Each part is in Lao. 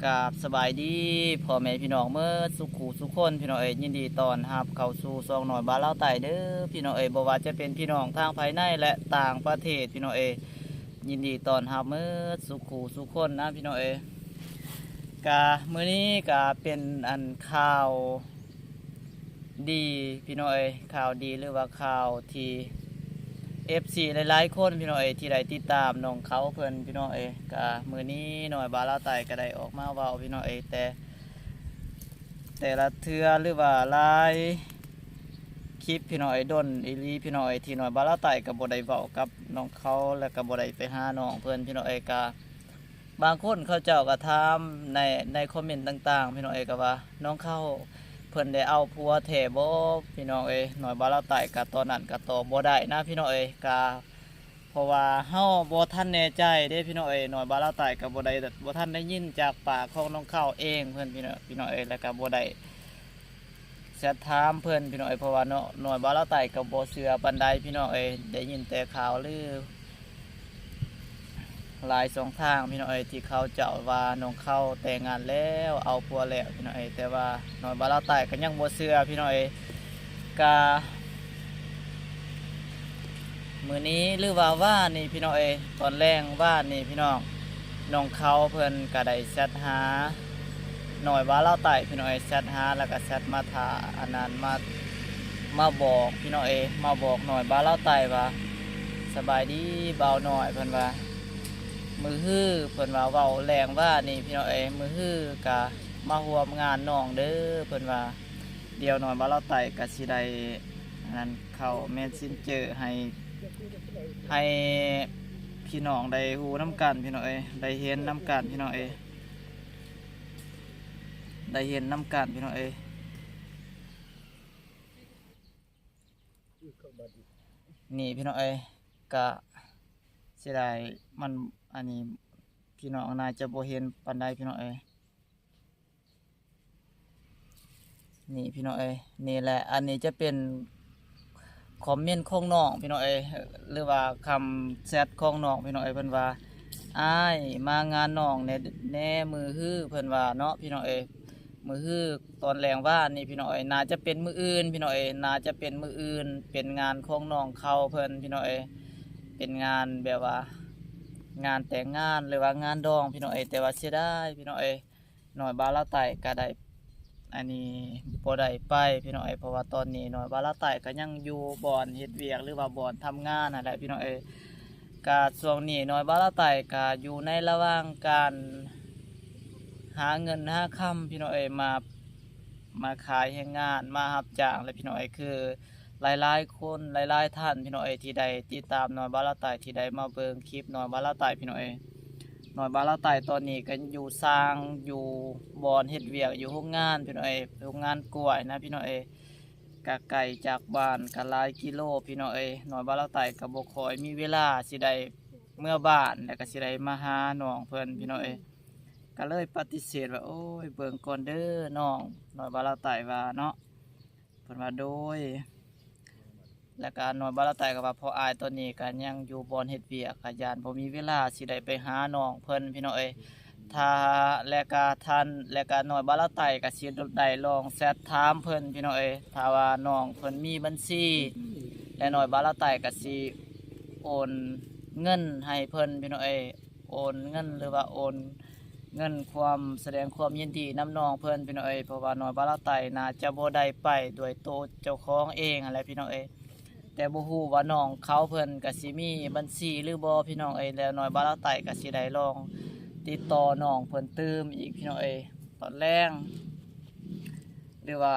ກາບສະບາຍດີພໍ່ແມ່ພີ່ນ້ອງເໝິດສຸຂູສຸຄົນ ພີ່ນ້ອງເອີຍ, ຍິນດີຕ້ອນຮັບເຂົ້າສູ່ຊ່ອງນ້ອຍບ່າວລາວໃຕ້ເດີ ພີ່ນ້ອງເອີຍ. ບໍ່ວ່າຈະເປັນພີ່ນ້ອງທາງພາຍໃນ ແລະ ຕ່າງປະເທດ ພີ່ນ້ອງເອີຍ, ຍິນດີຕ້ອນຮັບເໝິດສຸຂູສຸຄົນນະ ພີ່ນ້ອງເອີຍ. ກະມື້ນີ້ກະເປັນອັນຂ່າວ ດີພີ່ນ້ອງເອີຍ, ຂ່າວດີ ຫຼືວ່າຂ່າວທີ່ເອັຟຊີຫຼາຍໆຄົນ ພີ່ນ້ອງເອີຍ ທີ່ໄດ້ຕິດຕາມນ້ອງເຂົາເພິ່ນ ພີ່ນ້ອງເອີຍ. ກະມື້ນີ້ນ້ອຍບ່າວລາວໃຕ້ກະໄດ້ອອກມາເວົ້າ ພີ່ນ້ອງເອີຍ, ແຕ່ ແຕ່ລະເທື່ອ ຫຼືວ່າຫຼາຍຄລິບ ພີ່ນ້ອງເອີຍ, ດົນອີ່ຫຼີ ພີ່ນ້ອງເອີຍ ທີ່ນ້ອຍບ່າວລາວໃຕ້ກະບໍ່ໄດ້ເວົ້າກັບນ້ອງເຂົາ ແລະກະບໍ່ໄດ້ໄປຫານ້ອງເພິ່ນ ພີ່ນ້ອງເອີຍ. ກະ ບາງຄົນເຂົາເຈົ້າກໍຖາມໃນ ໃນຄອມເມັນຕ່າງໆ ພີ່ນ້ອງເອີຍ, ກໍວ່ານ້ອງເຂົາເພິ່ນໄດ້ເອົາຜົວແທ້ບໍ່ ພີ່ນ້ອງເອີຍ. ນ້ອຍບ່າວລາວໃຕ້ກໍຕອນນັ້ນກໍຕອບບໍ່ໄດ້ນະ ພີ່ນ້ອງເອີຍ, ກໍເພາະວ່າເຮົາບໍ່ທັນແນ່ໃຈເດ້ ພີ່ນ້ອງເອີຍ. ນ້ອຍບ່າວລາວໃຕ້ກໍບໍ່ໄດ້ ບໍ່ທັນໄດ້ຍິນຈາກປາກຂອງນ້ອງເຂົາເອງເພິ່ນ ພີ່ນ້ອງ ພີ່ນ້ອງເອີຍ, ແລ້ວກໍບໍ່ໄດ້ ແຊັດຖາມເພິ່ນ ພີ່ນ້ອງເອີຍ, ເພາະວ່າເນາະ ນ້ອຍບ່າວລາວໃຕ້ກໍບໍ່ເຊື່ອປານໃດ ພີ່ນ້ອງເອີຍ. ໄດ້ຍິນແຕ່ຂ່າວລືຫຼາຍຊ່ອງທາງ ພີ່ນ້ອງເອີຍ, ທີ່ເຂົາເຈົ້າວ່ານ້ອງເຂົາແຕ່ງງານແລ້ວ ເອົາຜົວແລ້ວ ພີ່ນ້ອງເອີຍ, ແຕ່ວ່ານ້ອຍບ່າວລາວໃຕ້ກໍຍັງບໍ່ເຊື່ອ ພີ່ນ້ອງເອີຍ. ກະ ມື້ນີ້ ຫຼືວ່າວານນີ້ ພີ່ນ້ອງເອີຍ, ຕອນແລງວານນີ້ ພີ່ນ້ອງ ນ້ອງເຂົາເພິ່ນກະໄດ້ແຊັດຫານ້ອຍບ່າວລາວໃຕ້ ພີ່ນ້ອງເອີຍ, ແຊັດຫາ ແລ້ວກະແຊັດມາຖ້າ ອັນນັ້ນ ມາ ມາບອກ ພີ່ນ້ອງເອີຍ, ມາບອກນ້ອຍບ່າວລາວໃຕ້ວ່າ ສະບາຍດີບ່າວນ້ອຍ ເພິ່ນວ່າ ມື້ຮື ເພິ່ນວ່າ ເວົ້າແລງວານນີ້ ພີ່ນ້ອງເອີຍ, ມື້ຮືກະມາຮ່ວມງານນ້ອງເດີ ເພິ່ນວ່າ. ດຽວນ້ອຍບ່າວລາວໃຕ້ກະຊິໄດ້ ອັນນັ້ນ ເຂົ້າແມັດເຊັນເຈີໃຫ້ ໃຫ້ພີ່ນ້ອງໄດ້ຮູ້ນຳກັນ ພີ່ນ້ອງເອີຍ, ໄດ້ເຫັນນຳກັນ ພີ່ນ້ອງເອີຍ, ໄດ້ເຫັນນຳກັນ ພີ່ນ້ອງເອີຍ. ນີ້ ພີ່ນ້ອງເອີຍ, ກະເສຍດາຍ ມັນ ອັນນີ້ ພີ່ນ້ອງໜ້າຈະບໍ່ເຫັນປານໃດ ພີ່ນ້ອງເອີຍ. ນີ້ພີ່ນ້ອງເອີຍ, ນີ້ແຫຼະ ອັນນີ້ຈະເປັນຄອມເມັນຂອງນ້ອງພີ່ນ້ອງເອີຍ ຫຼືວ່າຄຳແຊັດຂອງນ້ອງພີ່ນ້ອງເອີຍ, ເພິ່ນວ່າ ອ້າຍມາງານນ້ອງແດ່ ແດ່ ມື້ຮື ເພິ່ນວ່າເນາະພີ່ນ້ອງເອີຍ. ມື້ຮືຕອນແລງວານນີ້ພີ່ນ້ອງເອີຍ, ໜ້າຈະເປັນມື້ອື່ນພີ່ນ້ອງເອີຍ, ໜ້າຈະເປັນມື້ອື່ນ ເປັນງານຂອງນ້ອງເຂົາເພິ່ນພີ່ນ້ອງເອີຍ, ເປັນງານແບບວ່າງານແຕ່ງງານ ຫຼືວ່າງານດອງພີ່ນ້ອງເອີຍ. ແຕ່ວ່າເສຍດາຍພີ່ນ້ອງເອີຍ ນ້ອຍບ່າວລາວໃຕ້ກະໄດ້ ອັນນີ້ບໍ່ໄດ້ໄປພີ່ນ້ອງເອີຍ, ເພາະວ່າຕອນນີ້ນ້ອຍບ່າວລາວໃຕ້ກະຍັງຢູ່ບ່ອນເຮັດວຽກ ຫຼືວ່າບ່ອນທຳງານຫັ້ນແຫຼະພີ່ນ້ອງເອີຍ. ກະຊ່ວງນີ້ນ້ອຍບ່າວລາວໃຕ້ກະຢູ່ໃນລະຫວ່າງການຫາເງິນຫາຄຳພີ່ນ້ອງເອີຍ, ມາ ມາຂາຍແຮງງານ ມາຮັບຈ້າງແຫຼະພີ່ນ້ອງເອີຍ. ຄື ຫຼາຍໆຄົນ ຫຼາຍໆທ່ານພີ່ນ້ອງເອີຍ ທີ່ໄດ້ຕິດຕາມນ້ອຍບ່າວລາວໃຕ້ ທີ່ໄດ້ມາເບິ່ງຄລິບນ້ອຍບ່າວລາວໃຕ້ພີ່ນ້ອງເອີຍ. ນ້ອຍບ່າວລາວໃຕ້ຕອນນີ້ກະຢູ່ຊ່າງ ຢູ່ບ່ອນເຮັດວຽກ ຢູ່ໂຮງງານພີ່ນ້ອງເອີຍ, ໂຮງງານກ້ວຍນະພີ່ນ້ອງເອີຍ, ກະໄກຈາກບ້ານກະຫຼາຍກິໂລພີ່ນ້ອງເອີຍ. ນ້ອຍບ່າວລາວໃຕ້ກະບໍ່ຄ່ອຍມີເວລາຊິໄດ້ເມືອບ້ານ ແລ້ວກະຊິໄດ້ມາຫານ້ອງເພິ່ນພີ່ນ້ອງເອີຍ, ກະເລີຍປະຕິເສດວ່າ ໂອ້ຍ ເບິ່ງກ່ອນເດີນ້ອງ, ນ້ອຍບ່າວລາວໃຕ້ວ່າເນາະ. ເພິ່ນວ່າ ໂດຍ ແລ້ວກະນ້ອຍບ່າວລາວໃຕ້ກະວ່າ ພໍ່ອ້າຍຕອນນີ້ກະຍັງຢູ່ບ່ອນເຮັດວຽກ ກະຢ້ານບໍ່ມີເວລາຊິໄດ້ໄປຫານ້ອງເພິ່ນພີ່ນ້ອງເອີຍ. ຖ້າ ແລ້ວກະທ່ານ ແລ້ວກະນ້ອຍບ່າວລາວໃຕ້ກະຊິໄດ້ລອງແຊັດຖາມເພິ່ນພີ່ນ້ອງເອີຍ, ຖ້າວ່ານ້ອງເພິ່ນມີບັນຊີ ແລະ ນ້ອຍບ່າວລາວໃຕ້ກະຊິໂອນເງິນໃຫ້ເພິ່ນພີ່ນ້ອງເອີຍ. ໂອນເງິນ ຫຼືວ່າໂອນເງິນຄວາມ ສະແດງຄວາມຍິນດີນຳນ້ອງເພິ່ນພີ່ນ້ອງເອີຍ, ເພາະວ່ານ້ອຍບ່າວລາວໃຕ້ໜ້າຈະບໍ່ໄດ້ໄປດ້ວຍໂຕເຈົ້າຂອງເອງຫັ້ນແຫຼະພີ່ນ້ອງເອີຍ. ແຕ່ບໍ່ຮູ້ວ່ານ້ອງເຂົາເພິ່ນກະຊິມີບັນຊີຫຼືບໍ່ພີ່ນ້ອງເອີຍ, ແລ້ວນ້ອຍບ່າວລາວໃຕ້ກະຊິໄດ້ລອງຕິດຕໍ່ນ້ອງເພິ່ນຕື່ມອີກພີ່ນ້ອງເອີຍ ຕອນແລງ ຫຼືວ່າ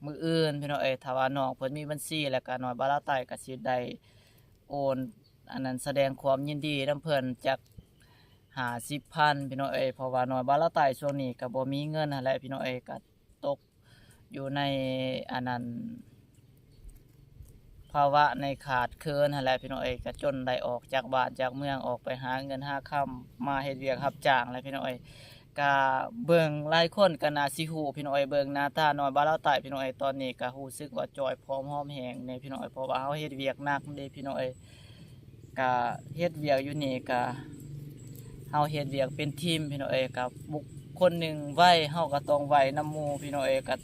ມື້ອື່ນພີ່ນ້ອງເອີຍ. ຖ້າວ່ານ້ອງເພິ່ນມີບັນຊີ ແລ້ວກະນ້ອຍບ່າວລາວໃຕ້ກະຊິໄດ້ ໂອນ ອັນນັ້ນ ສະແດງຄວາມຍິນດີນຳເພິ່ນຈັກຫ້າສິບພັນພີ່ນ້ອງເອີຍ, ເພາະວ່ານ້ອຍບ່າວລາວໃຕ້ຊ່ວງນີ້ກະບໍ່ມີເງິນຫັ້ນແຫຼະພີ່ນ້ອງເອີຍ, ກະຕົກຢູ່ໃນ ອັນນັ້ນ ພາວະໃນຂາດເຂີນຫັ້ນແຫຼະພີ່ນ້ອງເອີຍ, ກະຈົນໄດ້ອອກຈາກບ້ານຈາກເມືອງ ອອກໄປຫາເງິນຫາຄຳ ມາເຮັດວຽກຮັບຈ້າງແຫຼະພີ່ນ້ອງເອີຍ. ກະເບິ່ງຫຼາຍຄົນກະໜ້າຊິຮູ້ພີ່ນ້ອງເອີຍ, ເບິ່ງໜ້າຕານ້ອຍບ່າວລາວໃຕ້ພີ່ນ້ອງເອີຍ ຕອນນີ້ກະຮູ້ສຶກວ່າຈ່ອຍຜອມຫອມແຫ້ງແດ່ພີ່ນ້ອງເອີຍ, ເພາະວ່າເຮົາເຮັດວຽກໜັກເດ້ພີ່ນ້ອງເອີຍ. ກະເຮັດວຽກຢູ່ນີ້ກະ ເຮົາເຮັດວຽກເປັນທີມພີ່ນ້ອງເອີຍ, ກະບຸກ ຄົນໜຶ່ງໄວ ເຮົາກໍຕ້ອງໄວນຳໝູ່ ພີ່ນ້ອງເອີຍ. ກະ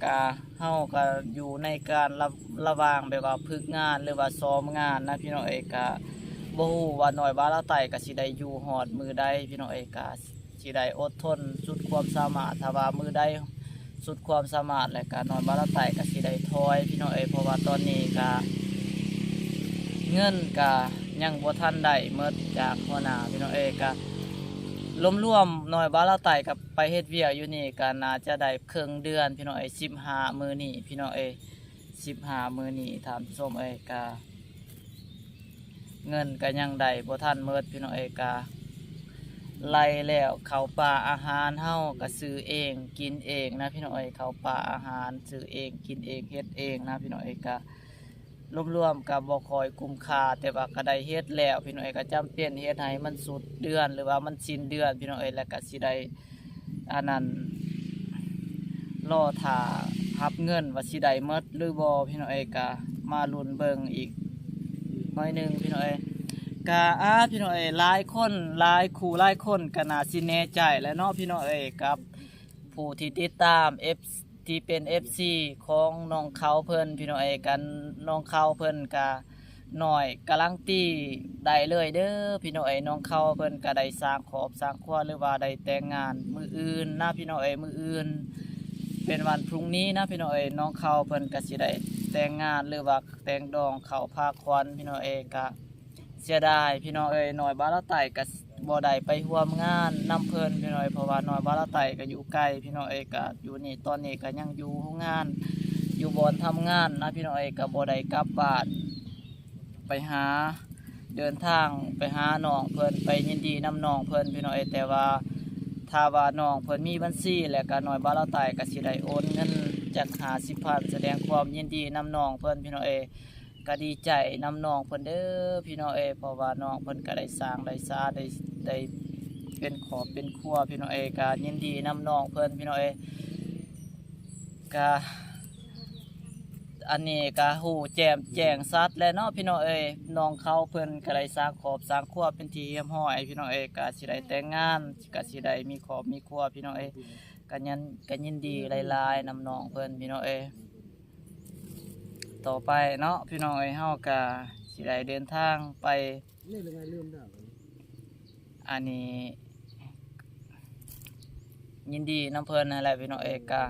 ກະ ເຮົາກໍຢູ່ໃນການລະ ລະຫວ່າງແບບວ່າຝຶກງານ ຫຼືວ່າຊ້ອມງານນະ ພີ່ນ້ອງເອີຍ. ກະບໍ່ຮູ້ວ່ານ້ອຍບ່າວລາວໃຕ້ກໍຊິໄດ້ຢູ່ຮອດມື້ໃດ ພີ່ນ້ອງເອີຍ. ກະຊິໄດ້ອົດທົນສຸດຄວາມສາມາດ ຖ້າວ່າມື້ໃດສຸດຄວາມສາມາດ ແລ້ວກະນ້ອຍບ່າວລາວໃຕ້ກໍຊິໄດ້ຖອຍ ພີ່ນ້ອງເອີຍ. ເພາະວ່າຕອນນີ້ກະເງິນກະຍັງບໍ່ທັນໄດ້ໝົດຈາກຫົວໜ້າ ພີ່ນ້ອງເອີຍ. ກະລວມໆນ້ອຍບ່າວລາວໃຕ້ກໍໄປເຮັດວຽກຢູ່ນີ້ກໍໜ້າຈະໄດ້ເຄິ່ງເດືອນ ພີ່ນ້ອງເອີຍ ສິບຫ້າມື້ນີ້ ພີ່ນ້ອງເອີຍ. ສິບຫ້າມື້ນີ້ທ່ານຜູ້ຊົມເອີຍ ກະເງິນກະຍັງໄດ້ບໍ່ທັນໝົດ ພີ່ນ້ອງເອີຍ. ກະໄລ່ແລ້ວ ເຂົ້າປາອາຫານເຮົາກະຊື້ເອງກິນເອງນະ ພີ່ນ້ອງເອີຍ. ເຂົ້າປາອາຫານຊື້ເອງກິນເອງເຮັດເອງນະ ພີ່ນ້ອງເອີຍ. ກະລວມໆກະບໍ່ຄ່ອຍກຸ້ມຄ່າ ແຕ່ວ່າກະໄດ້ເຮັດແລ້ວ ພີ່ນ້ອງເອີຍ. ກະຈຳເປັນເຮັດໃຫ້ມັນສຸດເດືອນ ຫຼືວ່າມັນສິ້ນເດືອນ ພີ່ນ້ອງເອີຍ ແລ້ວກະຊິໄດ້ ອັນນັ້ນ ລໍຖ້າຮັບເງິນວ່າຊິໄດ້ໝົດຫຼືບໍ່ ພີ່ນ້ອງເອີຍ. ກະມາລຸ້ນເບິ່ງອີກໜ້ອຍໜຶ່ງ ພີ່ນ້ອງເອີຍ. ກະ ອາ ພີ່ນ້ອງເອີຍ ຫຼາຍຄົນ ຫຼາຍຄູ່ຫຼາຍຄົນກະໜ້າຊິແນ່ໃຈແລ້ວເນາະ ພີ່ນ້ອງເອີຍ ກັບຜູ້ທີ່ຕິດຕາມ ເອັຟ ທີ່ເປັນເອັຟຊີຂອງນ້ອງເຂົາເພິ່ນ ພີ່ນ້ອງເອີຍ. ກັນ ນ້ອງເຂົາເພິ່ນກະ ນ້ອຍກາລັນຕີໄດ້ເລີຍເດີ ພີ່ນ້ອງເອີຍ. ນ້ອງເຂົາເພິ່ນກະໄດ້ສ້າງຄອບສ້າງຄົວ ຫຼືວ່າໄດ້ແຕ່ງງານມື້ອື່ນນະ ພີ່ນ້ອງເອີຍ. ມື້ອື່ນເປັນວັນພລຸ່ງນີ້ນະ ພີ່ນ້ອງເອີຍ ນ້ອງເຂົາເພິ່ນກະຊິໄດ້ແຕ່ງງານ ຫຼືວ່າແຕ່ງດອງເຂົ້າພາຂວັນ ພີ່ນ້ອງເອີຍ. ກະເສຍດາຍ ພີ່ນ້ອງເອີຍ ນ້ອຍບ່າວລາວໃຕ້ກະບໍ່ໄດ້ໄປຮ່ວມງານນຳເພິ່ນ ພີ່ນ້ອງເອີຍ ເພາະວ່ານ້ອຍບ່າວລາວໃຕ້ກະຢູ່ໄກ ພີ່ນ້ອງເອີຍ. ກະຢູ່ນີ້ ຕອນນີ້ກະຍັງຢູ່ໂຮງງານ ຢູ່ບ່ອນທຳງານນະ ພີ່ນ້ອງເອີຍ. ກະບໍ່ໄດ້ກັບບ້ານ ໄປຫາ ເດີນທາງໄປຫານ້ອງເພິ່ນ ໄປຍິນດີນຳນ້ອງເພິ່ນ ພີ່ນ້ອງເອີຍ. ແຕ່ວ່າຖ້າວ່ານ້ອງເພິ່ນມີບັນຊີ ແລ້ວກະນ້ອຍບ່າວລາວໃຕ້ກະຊິໄດ້ໂອນເງິນຈັກຫ້າສິບພັນ ສະແດງຄວາມຍິນດີນຳນ້ອງເພິ່ນ ພີ່ນ້ອງເອີຍ. ກະດີໃຈນຳນ້ອງເພິ່ນເດີ ພີ່ນ້ອງເອີຍ ເພາະວ່ານ້ອງເພິ່ນກະໄດ້ສ້າງໄດ້ສາ ໄດ້ ໄດ້ເປັນຄອບເປັນຄົວ ພີ່ນ້ອງເອີຍ. ກະຍິນດີນຳນ້ອງເພິ່ນ ພີ່ນ້ອງເອີຍ. ກະ ອັນນີ້ກະຮູ້ແຈ່ມແຈ້ງຊັດແລ້ວເນາະ ພີ່ນ້ອງເອີຍ. ນ້ອງເຂົາເພິ່ນກະໄດ້ສ້າງຄອບສ້າງຄົວເປັນທີ່ຮຽບຮ້ອຍ ພີ່ນ້ອງເອີຍ. ກະຊິໄດ້ແຕ່ງງານ ກະຊິໄດ້ມີຄອບມີຄົວ ພີ່ນ້ອງເອີຍ. ກະຍັນ ກະຍິນດີຫຼາຍໆນຳນ້ອງເພິ່ນ ພີ່ນ້ອງເອີຍ. ຕໍ່ໄປເນາະ ພີ່ນ້ອງເອີຍ ເຮົາກະຊິໄດ້ເດີນທາງໄປ ອັນນີ້ຍິນດີນຳເພິ່ນຫັ້ນແຫຼະ ພີ່ນ້ອງເອີຍ. ກະ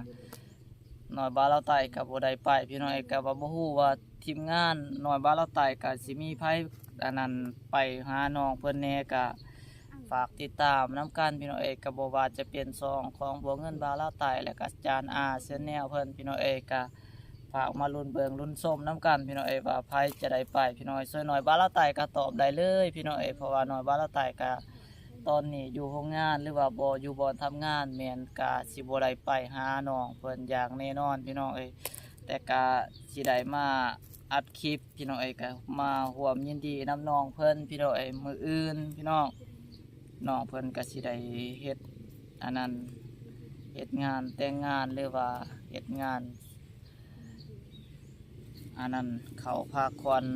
ນ້ອຍບ່າວລາວໃຕ້ກະບໍ່ໄດ້ໄປ ພີ່ນ້ອງເອີຍ. ກະວ່າບໍ່ຮູ້ວ່າທີມງານນ້ອຍບ່າວລາວໃຕ້ກະຊິມີໃຜ ອັນນັ້ນ ໄປຫານ້ອງເພິ່ນແດ່. ກະຝາກຕິດຕາມນຳກັນ ພີ່ນ້ອງເອີຍ. ກະບໍ່ວ່າຈະເປັນຊ່ອງຂອງບົວເງິນບ່າວລາວໃຕ້ ແລະກະຈານອາແຊນແນວເພິ່ນ ພີ່ນ້ອງເອີຍ. ກະ ຝາກມາລຸ້ນເບິ່ງລຸ້ນຊົມນຳກັນ ພີ່ນ້ອງເອີຍ ວ່າໃຜຈະໄດ້ໄປ ພີ່ນ້ອງເອີຍ. ສ່ວນນ້ອຍບ່າວລາວໃຕ້ກະຕອບໄດ້ເລີຍ ພີ່ນ້ອງເອີຍ ເພາະວ່ານ້ອຍບ່າວລາວໃຕ້ກະຕອນນີ້ຢູ່ໂຮງງານ ຫຼືວ່າບໍ່ຢູ່ບ່ອນທຳງານ ແມ່ນກະຊິບໍ່ໄດ້ໄປຫານ້ອງເພິ່ນຢ່າງແນ່ນອນ ພີ່ນ້ອງເອີຍ. ແຕ່ກະຊິໄດ້ມາອັດຄລິບ ພີ່ນ້ອງເອີຍ ກະມາຮ່ວມຍິນດີນຳນ້ອງເພິ່ນ ພີ່ນ້ອງເອີຍ. ມື້ອື່ນ ພີ່ນ້ອງ ນ້ອງເພິ່ນກະຊິໄດ້ເຮັດອັນນັ້ນ ເຮັດງານແຕ່ງງານ ຫຼືວ່າເຮັດງານ ອັນນັ້ນ ເຂົ້າພາຂວັນ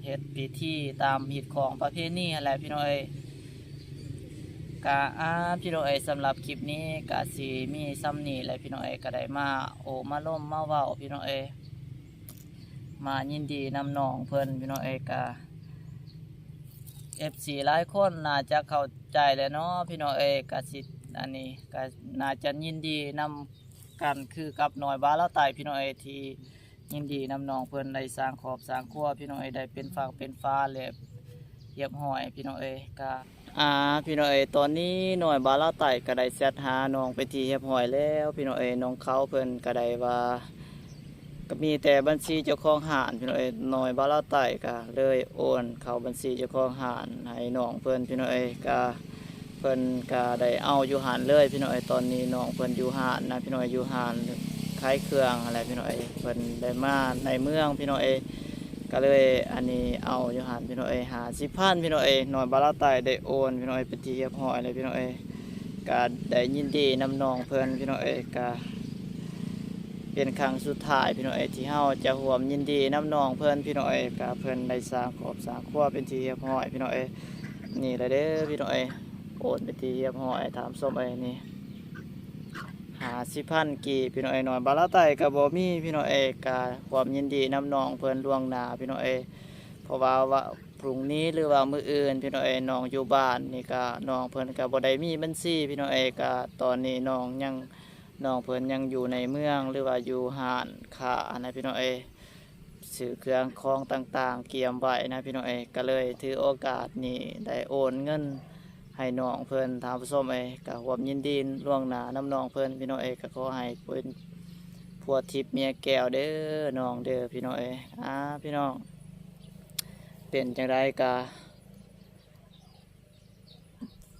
ເຮັດພິທີຕາມຮີດຄອງປະເພນີຫັ້ນແຫຼະ ພີ່ນ້ອງເອີຍ. ກະ ອາ ພີ່ນ້ອງເອີຍ ສຳລັບຄລິບນີ້ກະຊິມີສ່ຳນີ້ແຫຼະ ພີ່ນ້ອງເອີຍ. ກະໄດ້ມາໂອ້ມາລົມມາເວົ້າ ພີ່ນ້ອງເອີຍ ມາຍິນດີນຳນ້ອງເພິ່ນ ພີ່ນ້ອງເອີຍ. ກະ ເອັຟຊີຫຼາຍຄົນໜ້າຈະເຂົ້າໃຈແຫຼະເນາະ ພີ່ນ້ອງເອີຍ. ກະຊິ ອັນນີ້ກະໜ້າຈະຍິນດີນຳ ກັນຄືກັບນ້ອຍບ່າວລາວໃຕ້ ພີ່ນ້ອງເອີຍ ທີ່ຍິນດີນຳນ້ອງເພິ່ນໄດ້ສ້າງຄອບສ້າງຄົວ ພີ່ນ້ອງເອີຍ ໄດ້ເປັນຝັ່ງເປັນຝາ ແລະ ຮຽບຮ້ອຍ ພີ່ນ້ອງເອີຍ. ກະ ອາ ພີ່ນ້ອງເອີຍ ຕອນນີ້ນ້ອຍບ່າວລາວໃຕ້ກະໄດ້ແຊັດຫານ້ອງເປັນທີ່ຮຽບຮ້ອຍແລ້ວ ພີ່ນ້ອງເອີຍ. ນ້ອງເຂົາເພິ່ນກະໄດ້ວ່າ ກະມີແຕ່ບັນຊີເຈົ້າຂອງຮ້ານ ພີ່ນ້ອງເອີຍ. ນ້ອຍບ່າວລາວໃຕ້ກະເລີຍໂອນເຂົ້າບັນຊີເຈົ້າຂອງຮ້ານໃຫ້ນ້ອງເພິ່ນ ພີ່ນ້ອງເອີຍ. ກະ ເພິ່ນກະໄດ້ເອົາຢູ່ຫັ້ນເລີຍ ພີ່ນ້ອງເອີຍ. ຕອນນີ້ນ້ອງເພິ່ນຢູ່ຮ້ານນະ ພີ່ນ້ອງເອີຍ ຢູ່ຮ້ານຂາຍເຄື່ອງຫັ້ນແຫຼະ ພີ່ນ້ອງເອີຍ. ເພິ່ນໄດ້ມາໃນເມືອງ ພີ່ນ້ອງເອີຍ ກະເລີຍ ອັນນີ້ ເອົາຢູ່ຫັ້ນ ພີ່ນ້ອງເອີຍ ຫ້າສິບພັນ ພີ່ນ້ອງເອີຍ. ນ້ອຍບ່າວລາວໃຕ້ໄດ້ໂອນ ພີ່ນ້ອງເອີຍ ເປັນທີ່ຮຽບຮ້ອຍແລ້ວ ພີ່ນ້ອງເອີຍ. ກະໄດ້ຍິນດີນຳນ້ອງເພິ່ນ ພີ່ນ້ອງເອີຍ. ກະເປັນຄັ້ງສຸດທ້າຍ ພີ່ນ້ອງເອີຍ ທີ່ເຮົາຈະຮ່ວມຍິນດີນຳນ້ອງເພິ່ນ ພີ່ນ້ອງເອີຍ. ກະເພິ່ນໄດ້ສ້າງຄອບສ້າງຄົວເປັນທີ່ຮຽບຮ້ອຍ ພີ່ນ້ອງເອີຍ. ນີ້ລະເດີ ພີ່ນ້ອງເອີຍ. ໂອນເປັນທີ່ຮຽບຮ້ອຍ ທ່ານຜູ້ຊົມເອີຍ. ນີ້ ຫ້າສິບພັນກີບ ພີ່ນ້ອງເອີຍ. ນ້ອງບ່າວລາວໃຕ້ກໍບໍ່ມີ ພີ່ນ້ອງເອີຍ. ກໍຄວາມຍິນດີນຳນ້ອງເພິ່ນລ່ວງໜ້າ ພີ່ນ້ອງເອີຍ. ເພາະວ່າ ວ່າ ພລຸ້ງນີ້ ຫຼືວ່າມື້ອື່ນ ພີ່ນ້ອງເອີຍ, ນ້ອງຢູ່ບ້ານນີ້ກໍ ນ້ອງເພິ່ນກໍບໍ່ໄດ້ມີບັນຊີ ພີ່ນ້ອງເອີຍ. ກໍຕອນນີ້ນ້ອງຍັງ ນ້ອງເພິ່ນຍັງຢູ່ໃນເມືອງ ຫຼືວ່າຢູ່ຮ້ານຄ້ານະ ພີ່ນ້ອງເອີຍ, ຊື້ເຄື່ອງຂອງຕ່າງໆກຽມໄວ້ນະ ພີ່ນ້ອງເອີຍ. ກໍເລີຍຖືໂອກາດນີ້ໄດ້ໂອນເງິນໃຫ້ນ້ອງເພິ່ນ ທ່ານຜູ້ຊົມເອີຍ. ກໍຮ່ວມຍິນດີລ່ວງໜ້ານຳນ້ອງເພິ່ນ ພີ່ນ້ອງເອີຍ. ກໍຂໍໃຫ້ເປັນຜົວທິບເມຍແກ້ວເດີ ນ້ອງເດີ ພີ່ນ້ອງເອີຍ. ອ່າ ພີ່ນ້ອງ ເປັນຈັ່ງໃດກໍ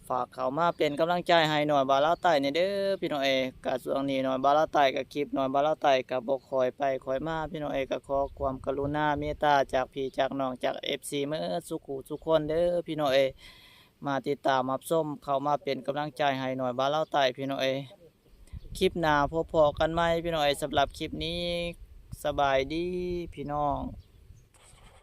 ຝາກເຂົ້າມາເປັນກຳລັງໃຈໃຫ້ນ້ອງບ່າວລາວໃຕ້ແດ່ເດີ ພີ່ນ້ອງເອີຍ. ກະຊ່ວງນີ້ນ້ອງບ່າວລາວໃຕ້ ກະຄລິບນ້ອງບ່າວລາວໃຕ້ກະບໍ່ຄ່ອຍໄປຄ່ອຍມາ ພີ່ນ້ອງເອີຍ. ກະຂໍຄວາມກະລຸນາເມດຕາຈາກພີ່ຈາກນ້ອງ ຈາກເອັຟຊີໝົດສູ່ຜູ້ສູ່ຄົນເດີ ພີ່ນ້ອງເອີຍ. ມາຕິດຕາມຮັບຊົມ ເຂົ້າມາເປັນກຳລັງໃຈໃຫ້ນ້ອງບ່າວລາວໃຕ້ ພີ່ນ້ອງເອີຍ. ຄລິບໜ້າພົບພໍ້ກັນໃໝ່ ພີ່ນ້ອງເອີຍ. ສຳລັບຄລິບນີ້ ສະບາຍດີ ພີ່ນ້ອງ.